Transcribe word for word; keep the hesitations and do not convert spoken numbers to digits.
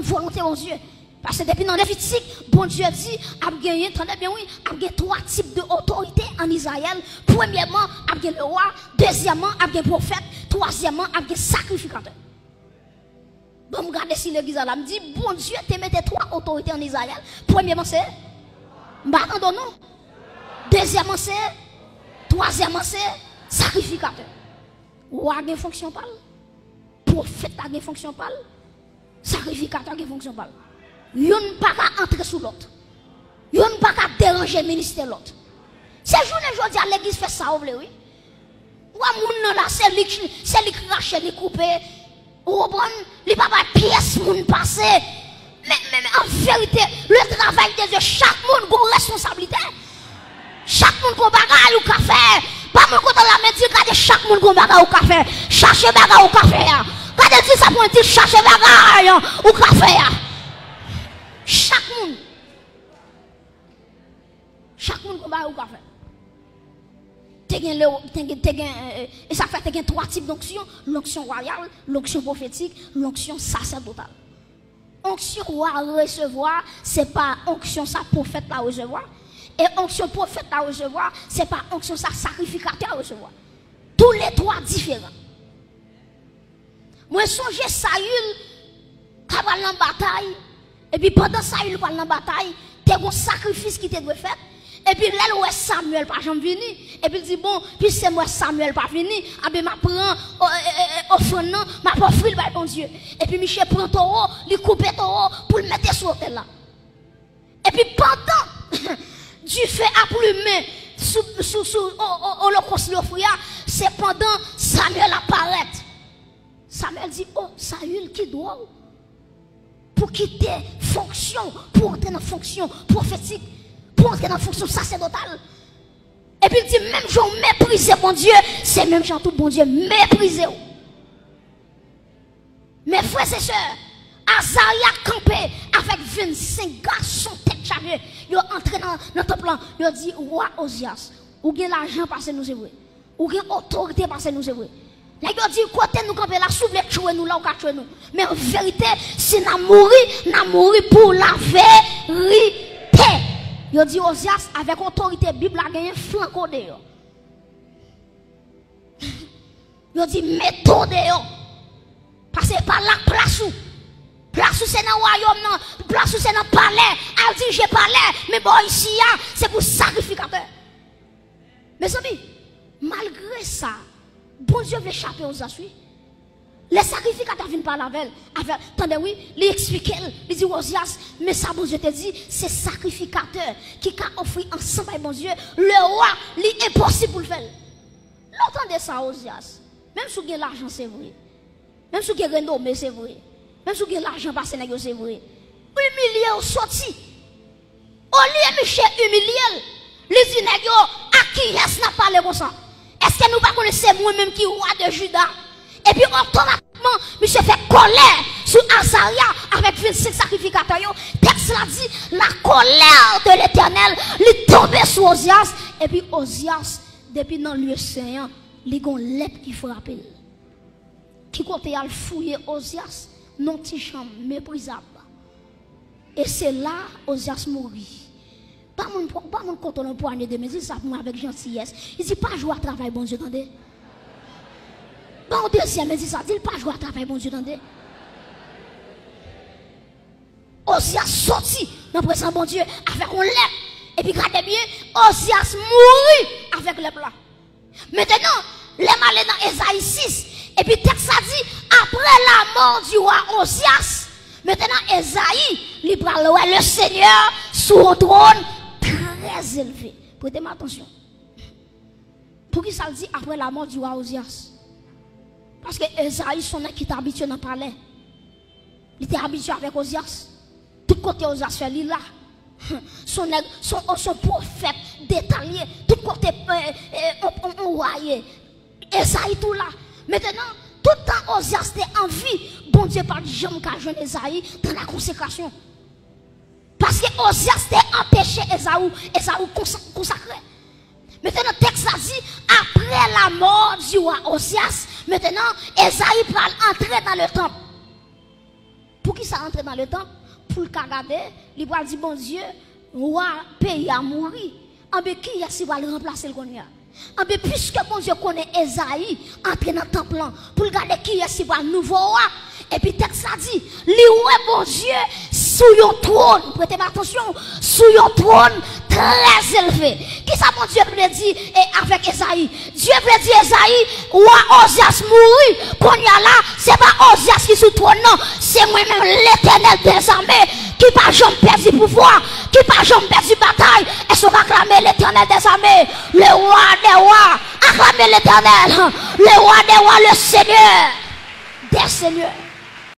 volonte Bondye. Paske depi nan Levitik, Bondye di ap genyen, tande byen wi, ap gen twa tip de otorite ann Izrayèl. Premyèman, ap gen lewa, dezyèmman, ap gen pwofèt, twazyèmman, ap gen sakrifikatè. Bon, m gade si legliz la, m di, Bondye te mete twa otorite ann Izrayèl. Premyèman, se, m pa tande non. Dezyèmman, se, twazyèmman, se sakrifikatè. Wa gen fonksyon pa l. Pwofèt la gen fonksyon pa l. Sakrifikatè gen fonksyon pa l. Youn pa ka antre sou lòt. Youn pa ka deranje ministè lòt. Se jounen jodi a legliz fè sa yo vle wi. Ou wè moun nan la, se li k, se li k rache, li koupe. Ou konprann? Li pa bay pyès moun pase. Men, men, men an verite, le travay de Dye, chak moun gon responsablite. Chak moun gon bagay ou ka fè. Pa moun kote la, men di, gade, chak moun gon bagay ou ka fè. Chache bagay ou ka fè a. Gade, di sa pou mwen, di, chache bagay ou ka fè a. Chak moun. Chak moun gon bagay ou ka fè. Te gen, te gen, te gen, e, e sa fè te gen twa tip donksyon, lonksyon wayal, lonksyon pwofetik, lonksyon sasèdotal. Onksyon wa resevwa, se pa onksyon sa pwofèt la resevwa. E onksyon pwofèt la resevwa, se pa onksyon sa sakrifikatè a resevwa. Toulètwa diferan. Mwen sonje Sayil k ap al nan batay, epi pandan Sayil pral nan batay, te gon sakrifis ki te dwe fèt, epi lè l wè Samyèl pa janm vini, epi l di, bon, piske m wè Samyèl pa vini, anben m ap pran o, e, e, e, ofrann nan, m ap ofri l bay Bondye. Epi misye pran towo, li koupe towo pou l mete sou otèl la. Epi pandan dife ap limen sou, sou, sou o, o, olokòs li ofri a, se pandan Samyèl ap parèt. Samyèl di, o, Sayil, ki dwòl. Pou kite fonksyon, pou antre nan fonksyon pwofetik, pou antre nan fonksyon sasèdotal. Epi l di, menm jan w meprize Bondye, se menm jan tou Bondye meprize w. Men frè e sè, Azarya kanpe avèk vennsenk gason tèt chaje. Yo antre nan, nan tanp lan, yo di, wa Ozyas, ou gen lajan pase nou, se vre. Ou gen otorite pase nou, se vre. Nèg yo di, kote nou kanpe la, si w vle tchwe nou la, ou ka tchwe nou. Men an verite, si n a mouri, n a mouri pou laverite. Yo di, Ozyas, avèk otorite Bib la genyen, flanke w deyò. Yo di, mete w deyò. Paske e pa la k plas ou. Plas ou se nan wayòm nan. Plas ou se nan palè. Al dirije palè. Men bò isi a, se pou sakrifikatè. Mezanmi, malgre sa, Bondye vle chape Ozyas, wi. Lè sakrifikatè vin pale avè l, avè, tande, wi, li eksplike l, li di, Ozyas, men sa Bondye te di, se sakrifikatè ki ka ofri ansanm bay Bondye, lewa, li enposib pou l fè l. Lè w tande sa, Ozyas, menm si w gen lajan, se vre. Menm si w gen renome, se vre. Menm si w gen lajan pase nèg yo, se vre. Imilye w soti. Olye misye imilye l, li di nèg yo, a kiyès n ap pale konsa? Èske nou pa konnen se mwen menm ki wa de Jida? Epi otomatikman, misye fè kòlè sou Azarya avèk vennsenk sakrifikatè yo. Tèks la di, la colère de l'Éternel, li tonbe sou Ozyas. Epi Ozyas, depi nan lye sen an, li gon lèp ki frape l. Ki kote y al fouye Ozyas nan ti chanm meprizab. E se la Ozyas mouri. Pa moun, pa moun kontwole yon pwanye de men, di sa pou mwen avèk jantiyès. Li di, pa jwe a travay Bondye, tande. Ban yon dezyèm, men di sa, di l pa jwe a travay Bondye, tande. Ozyas soti nan prezans Bondye avèk yon lèp. Epi gade byen, Ozyas mouri avèk lèp la. Mentenan, lè m ale nan Ezayi sis, epi tèks la di, après la mort du roi Ozias, mentenan Ezayi, li pral wè le Seigneur sur un trône très élevé. Prete m atansyon. Poukisa l di après la mort du roi Ozias? Paske Ezayi se yon nèg ki te abitye nan palè. Li te abitye avèk Ozyas. Tout kote Ozyas fè, li la. Se yon nèg, se yon, se yon pwofèt detalye. Tout kote, e, e, on, on, on wa ye, Ezayi tou la. Mentenan, tout tan Ozyas te an vi, Bondye pa t janm ka jwenn Ezayi nan la konsekrasyon. Paske Ozyas te anpeche Ezayi, Ezayi konsa-, konsakre. Mentenan, tèks la di, après la mort du roi Ozias, mentenan, Ezayi pral antre nan le tanp. Poukisa antre nan le tanp? Pou l ka gade, li pral di Bondye, wa peyi a mouri. Anben, kiyès ki pral ranplase l kounye a? Anben, piske Bondye konnen Ezayi antre nan tanp lan pou l gade kiyès ki pral nouvo wa, epi tèks la di, li wè Bondye sou yon twòn, prete m atansyon, sou yon twòn trè elve. Kisa Bondye vle di e avèk Ezayi? Dye vle di Ezayi, wa Ozyas mouri, kounye a la, se pa Ozyas ki sou twòn nan, se mwen menm, Letènèl dèzame, ki pa janm pèdi pouvwa, ki pa janm pèdi batay. Èske w ka aklame Letènèl dèzame, le wa dè wa? Aklame Letènèl, le wa dè wa, le Senyè dè senyè.